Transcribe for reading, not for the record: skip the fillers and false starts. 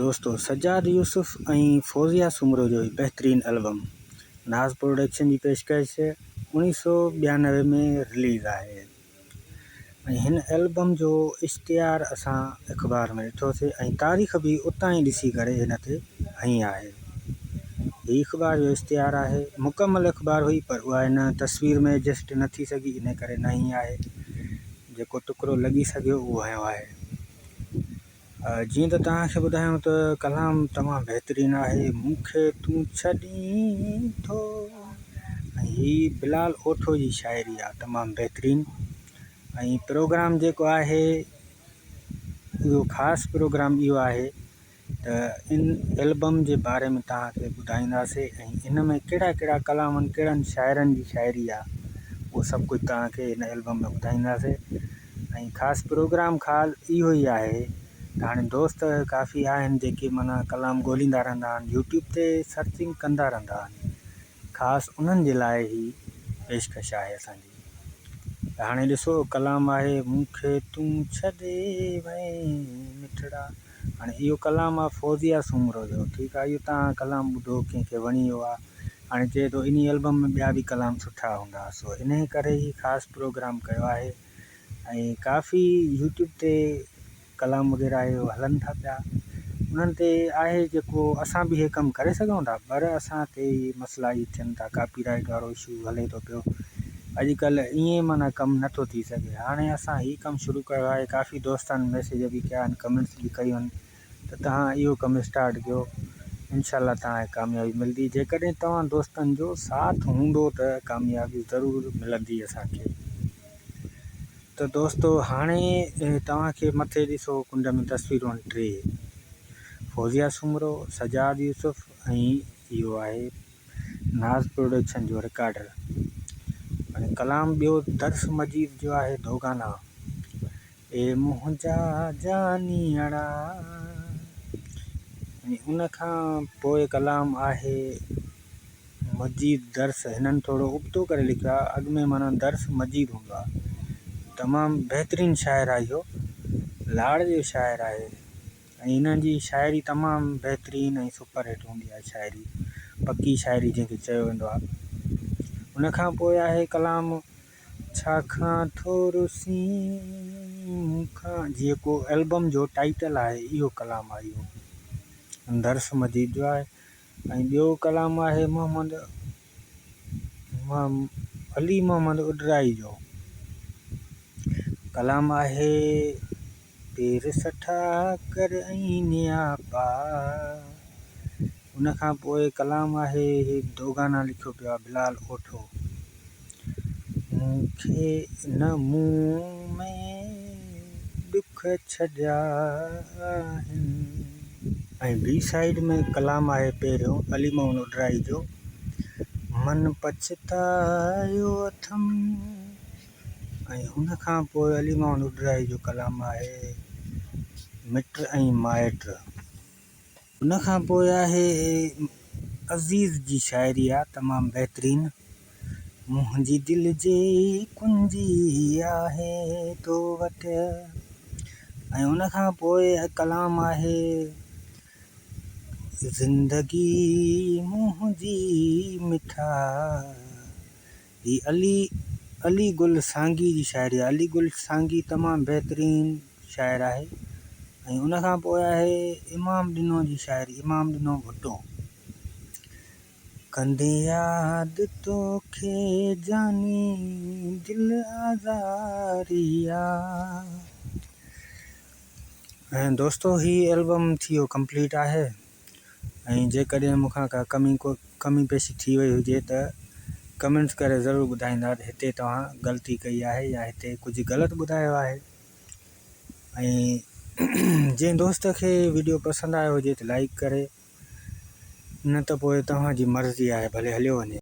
دوستو سجاد يوسف ۽ فوزيه سومرو جو هي بهترين البم ناز پروڊڪشن جي پيشڪش اوڻيهه سو 92 ۾ رليز آهي ۽ هن البم جو اشتهار اسان اخبار ۾ ڏٺوسي ۽ تاريخ به اتان ئي ڏسي ڪري هن تي هنئي آهي. هي اخبار جو اشتهار آهي. مڪمل اخبار هئي پر اها هن تصوير ۾ ايڊجسٽ نه ٿي سگهي ان ڪري نه هنئي آهي. جيڪو ٽڪرو لڳي سگهيو اهو هنيو آهي. جيئن ته توهان کي ٻڌايان ته ڪلام تمام بهترين آهي مون کي تون ڇڏين ٿو ۽ هي بلال اوٺو جي شاعري آهي تمام بهترين ۽ پروگرام جيڪو آهي اهو خاص پروگرام اهو آهي ته ان البم جي باري ۾ توهان کي ٻڌائينداسي ۽ ان ۾ ڪهڙا ڪهڙا ڪلام آهن ڪهڙن شاعرن جي شاعري آهي اهو سڀ ڪجهه توهان کي ان البم ۾ ٻڌائينداسي ۽ خاص پروگرام خال اهو ئي آهي ته هاڻي دوست ڪافي آهن جيڪي معنيٰ ڪلام ڳوليندا رهندا آهن يوٽيوب تي سرچنگ ڪندا رهندا آهن خاص انهن جي لاء هي پيشڪش آهي اسان جي ته هاڻي ڏسو ڪلام آهي مون کي تون ڇڏي وئين مٺڙا هاڻي اهو ڪلام آهي فوزيه سومرو جو ٺيڪ آهي اهو تان ڪلام ٻڌو ڪنهن کي وڻي ويو آهي هاڻي چئي ٿو انهي البم ۾ ٻيا به ڪلام سٺا هوندا سو انهي ڪري هي خاص پروگرام ڪيو آهي ۽ ڪافي يوٽيوب تي ڪلام وغيره اهو هلن ٿا پيا انهن تي آهي جيڪو اسان به هي ڪم ڪري سگهون ٿا پر اسان تي اهي مسئلا اهي ٿين ٿا ڪاپي رائيٽ وارو اشو هلي ٿو پيو اڄڪلهه ائين معنيٰ ڪم نٿو ٿي سگهي هاڻي اسان هي ڪم شروع ڪيو آهي ڪافي دوستن ميسيج به ڪيا آهن ڪمينٽس به ڪيون آهن ته توهان اهو ڪم اسٽارٽ ڪيو انشاء الله توهان کي ڪاميابي ملندي جيڪڏهن توهان دوستن جو ساٿ هوندو ته ڪاميابي ضرور ملندي اسان کي ته دوستو هاڻي توهان کي مٿي ڏسو ڪنڊ ۾ تصويرون آهن ٽي فوزيه سومرو، سجاد يوسف ۽ اهو آهي ناز پروڊڪشن جو رڪارڊر ۽ ڪلام ٻيو درس مجيد جو آهي دوگانا اي منهنجا جانيئڙا ۽ ان کان پوء ڪلام آهي مجيد درس هنن ٿورو ابتو ڪري لکيو آهي اڳ ۾ معنيٰ درس مجيد هوندو آهي تمام بهترين شاعر آهي اهو لاڙ جو شاعر آهي ۽ هن جي شاعري تمام بهترين ۽ سپر هٽ هوندي آهي شاعري پڪي شاعري جنهن کي چيو ويندو آهي ان کان پوء آهي ڪلام ڇا کان ٿو رسين مون کان جيڪو البم جو ٽائيٽل آهي اهو ڪلام آهي اهو درس مجيد جو آهي ۽ ٻيو ڪلام آهي محمد علي محمد اڏرائي جو ڪلام آهي پير سٺا ڪر ۽ نياپا ان کان پوء ڪلام آهي هي دوگانا لکيو پيو آهي بلال اوٺو مون کي نه مون ۾ ڏک ڇڏيا آهن. ۽ بي سائيڊ ۾ ڪلام آهي پهريون علي محمد اڏرائي جو من پڇتايو اٿم ۽ ان کان پوء علي محمد اڏرائي جو ڪلام آهي مٽ ۽ مائٽ. ان کان پوء آهي عزيز جي شاعري آ تمام بهترين منهنجي دل جي ڪنجي آهي تو وٽ ۽ ان کان پوء ڪلام آهي زندگي منهنجي مٺا هي علي علي گل سانگي جي شاعري آهي. علي گل سانگي تمام بهترين شاعر آهي ۽ ان کان پوء آهي امام ڏنو جي شاعري امام ڏنو ڀٽو ڪندي ياد توکي جاني دل آزاري آ. ۽ دوستو هي البم ٿي ويو ڪمپليٽ آهي. ۽ جيڪڏهن مون کان ڪا ڪمي ڪمي پيشي ٿي وئي هجي ته ڪمينٽس ڪري ضرور ٻڌائيندا ته هتي توهان غلطي ڪئي آهي يا هتي ڪجهه غلط ٻڌايو آهي ۽ جنهن دوست کي ويڊيو پسند آيو هجي ته لائڪ ڪري نه ته پوء توهان جي مرضي آهي ڀلي هليو وڃي.